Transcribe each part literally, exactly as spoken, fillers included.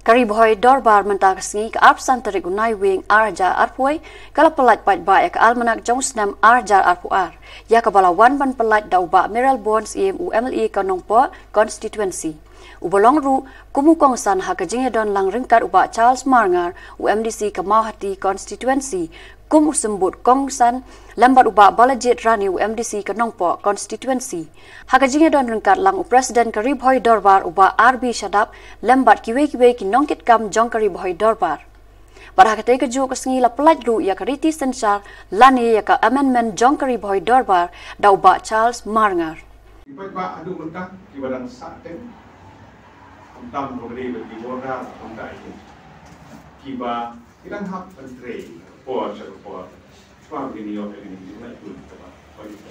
Ka Ri Bhoi Dorbar mynta ka sngi ka arphew san tarik u Naiwieng ar hajar arphew wei ka la pyllait paidbah ïa ka almanak jong u snem ar hajar arphew ar, ïa kaba la wan ban pyllait da u Bah Mayralborn Syiem, u M L A ka Nongpoh constituency, uba long ruh kum u kongsan ha ka jingïadon lang ryngkat u Bah Charles Marngar, u M D C ka Mawhati constituency, kum u symbud kongsan, lem bad u Bah Balajied Rani, u M D C ka Nongpoh constituency. Ha ka jingïadon ryngkat lang u President ka Ri Bhoi Dorbar u Bah R B Shadap lem bad kiwei kiwei ki nongkitkam jong ka Ri Bhoi Dorbar. Bad ha katei kajuh ka sngi la pyllait ruh ïa ka riti synshar lane ïa ka amendment jong ka Ri Bhoi Dorbar da u Bah Charles Marngar. Ki paidbah haduh mynta kiba dang sah teng, khamtam kiba dei bad ki border, khamtam ïa kiba ki dang hap ban trei por sha ka por. Shuwa ba kin ïoh ïa kane ka jinglaitluid kaba,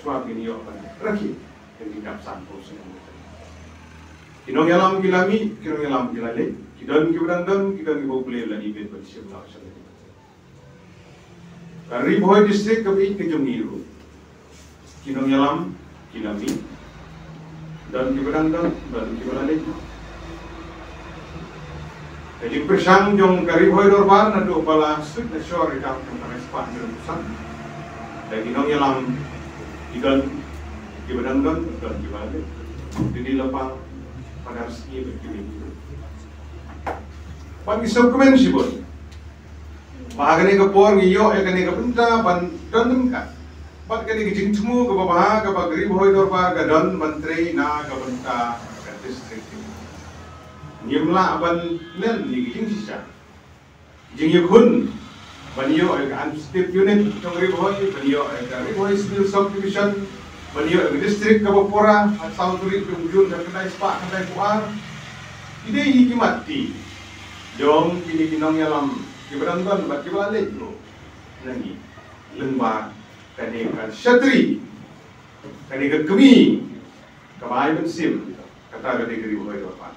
shuwa ba kin ïoh ban rakhe ïa ka jingkapsan pyrshah. Ki nongïalam ki la mih, ki nongïalam ki la leit, ki don kiba dang don, ki don kiba U Blei u la ibit ban shim noh sha la. Ka Ri Bhoi District kaba ïeit ka jong ngi ruh, ki nongïalam ki la mih, don kiba dang don, don kiba la leit. Ka jingpyrshang jong ka Ri Bhoi Dorbar naduh ba la suit na shor ïa ka Conference Park General Busan, da ki nongïalam ki don kiba dang don, don kiba la leit. Ki dei lypa, Padar Sngi bad kiwei kiwei. Bad ngi sngewkmen shibun ba ha kane ka por ngi ïoh ïa kane ka bynta ban don ryngkat bad kane ka jingthmu kaba bha kaba ka Ri Bhoi Dorbar ka don ban trei na ka bynta ka district. Ngim lah ban len ïa ka jingshisha, jingïakhun ban ïoh ïa ka administrative unit jong Ri Bhoi, ban ïoh ïa ka Ri Bhoi Civil Subdivision, ban ïoh ïa ka district kaba pura ha saw tarik jong u Jun khatkhyndai spah khyndaiphew ar. Ki dei hi ki mat ti jong kine ki nongïalam kiba dang don bad kiba la leit ruh na ngi. Lyngba kane ka shatri, kane ka kmie kaba ai mynsiem, kata ka dei ka Ri Bhoi Dorbar.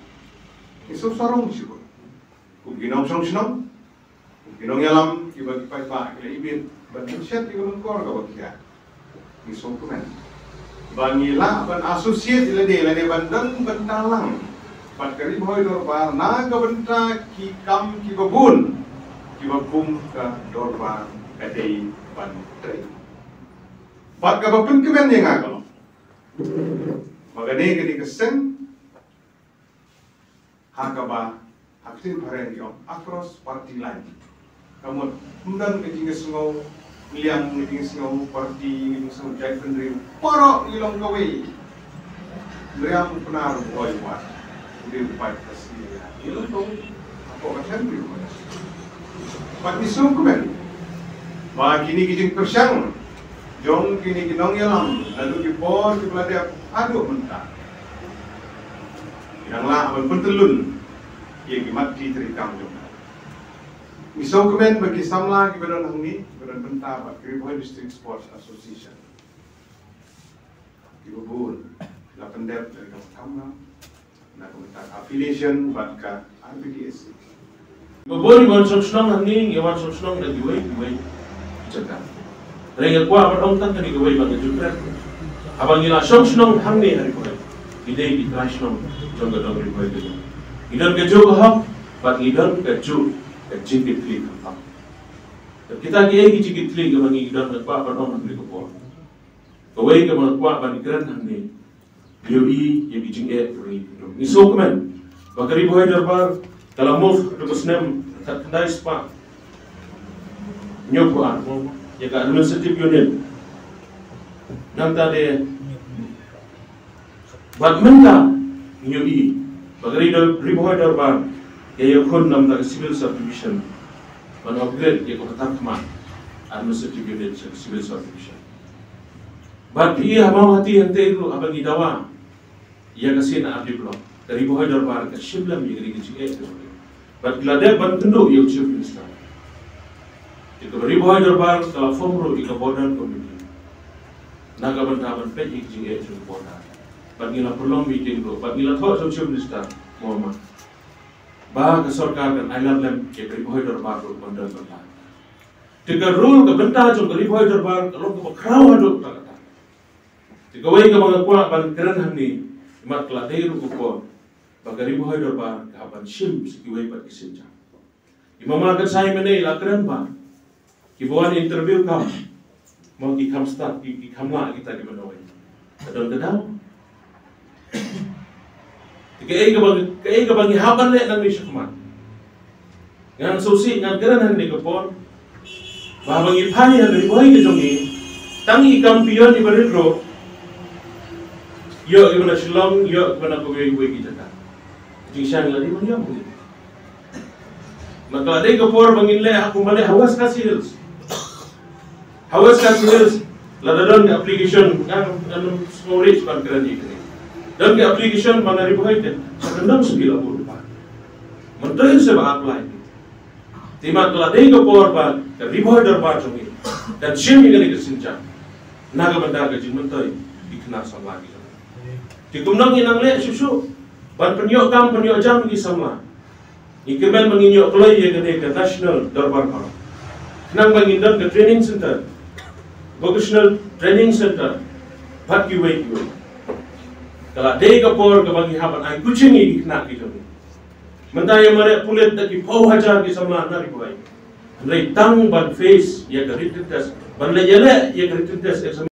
Ngi sngewsarong shibun kum ki nongshong shnong, kum ki nongïalam kiba ki paidbah ki la ibit ban pynshet ïa ka longkor kaba khia. Ngi sngewkmen ba ngi lah ban associate lade lade ban don bynta lang bad ka Ri Bhoi Dorbar na ka bynta ki kam kiba bun kiba kum ka dorbar ka dei ban trei. Bad kaba pynkmen ïa nga ka long ba kane ka dei ka seng ha kaba ha ktien phareng ki ong across party line. Ka mut ym don ka jingïasngew liang, ka jingïasngew party, ka jingïasngew jaitbynriew, baroh ngi long kawei. Meriam u Pnar u Bhoi u Wat, u dei u paid ka C A A. Ngi long kawei hapoh ka thaiñ briew. Bad ngi sngewkmen ba kine ki jingpyrshang jong kine ki nongïalam naduh ki por kiba la dep haduh mynta, ki dang lah ban pyntyllun ïa ki mat ki treikam jong ka. Ngi sngewkmen ba ki samla kiba don hangne kiba don bynta bad ka Ri Bhoi District Sports Association, kiba bun la pyndep da ka kam na ka bynta affiliation bad ka R B D S. Kiba bun ngi wan shong shnong hangne, ngi wan shong shnong da kiwei kiwei ki jaka. Hynrei nga kwah ban ong tang kane kawei ba nga ju kren. Haba ngi la shong shnong hangne ha Ri Bhoi, ngi dei ki trai shnong jong ka dong Ri Bhoi ka jong ngi. Ngi don kajuh ka hok bad ngi don kajuh ka jingkitkhlieh khamtam. Kita kiei ki jingkitkhlieh kiba ngi don, nga kwah ban ong ha kane ka por. Kawei kaba nga kwah ban kren hangne, ïohi ïa ki jingeh kiba ngi don. Ngi sngewkmen ba ka Ri Bhoi Dorbar ka la move haduh ka snem khatkhyndai spah hynñiewphew ar ïa ka administrative unit. Nangta de bad mynta ngi ïohi ba ka Ri Dor-, Ri Bhoi Dorbar ka ïakhun namar ka civil subdivision, ban upgrade ïa ka Patharkhmah administrative unit sha ka civil subdivision. Bad phi i ha Mawhati hangtei ruh haba ngi dawa ïa ka C and R D block, ka Ri Bhoi Dorbar ka shim lem ïa ka ri ka jingeh ka jong ka. Bad ki la dep ban kynduh ïa u Chief Minister. Te ka Ri Bhoi Dorbar ka la form ruh ïa ka border committee na ka bynta ban peit ïa ka jingeh jong ka border. Bad ngi la pynlong meeting ruh bad ngi la thoh sha u Chief Minister Mohammed ba ka sorkar kan ai lad lem ïa ka Ri Bhoi Dorbar ruh ban don bynta. Te ka role ka bynta jong ka Ri Bhoi Dorbar ka long kaba khraw haduh katta katta. Te kawei kaba nga kwah ban kren hangne, imat ka la dei ruh ka por ba ka Ri Bhoi Dorbar ka hap ban shim sa kiwei pat ki sienjam. I mama Kyrshan mynne i la kren ba kiba wan interview kam, mo ki kham stad, ki, ki kham lah kita kiba nongwei. Ka don ka daw. Te kaei kaba, kaei kaba ngi hap ban leh nangne shakhmat. Ngan sngewsih, ngan kren hangne ka por ba haba ngi phai ha ka Ri Bhoi ka jong ngi, tang i kam peon iba rit ruh, ïoh iba na Shillong, ïoh iba na kawei kawei ki jaka. Jingshisha la dei ban ïoh. Namar ka la dei ka por ba ngin leh ha kumba leh ha West Khasi Hills. Ha West Khasi Hills, lada don ka application, ngan, ngan sngewrit ban kren ïa kane. Don ka application ba na Ri Bhoi te, sa kyndong shuh ki la bud pat. Mynta hi sa ba apply. Te mat ka la dei ka por ba ka Ri Bhoi Dorbar jong ngi kan shim ïa kane ka sienjam na ka bynta ka jingmyntoi ki khynnah samla ki jong ngi. Te kumno ngin nang leh shuh shuh ban pynïoh kam pynïoh jam ki samla. Ngi kyrmen ba ngin ïoh kloi ïa kane ka National Dorbar Hall, khnang ba ngin don ka training center, vocational training center, bad kiwei kiwei. Ka la dei ka por kaba ngi hap ban ai coaching ïa ki khynnah ki jong ngi. Mynta ïa mareh pulit da ki phew hajar ki samla na Ri Bhoi. Hynrei tang ban face ïa ka written test, ban leh ïaleh ïa ka written test exam.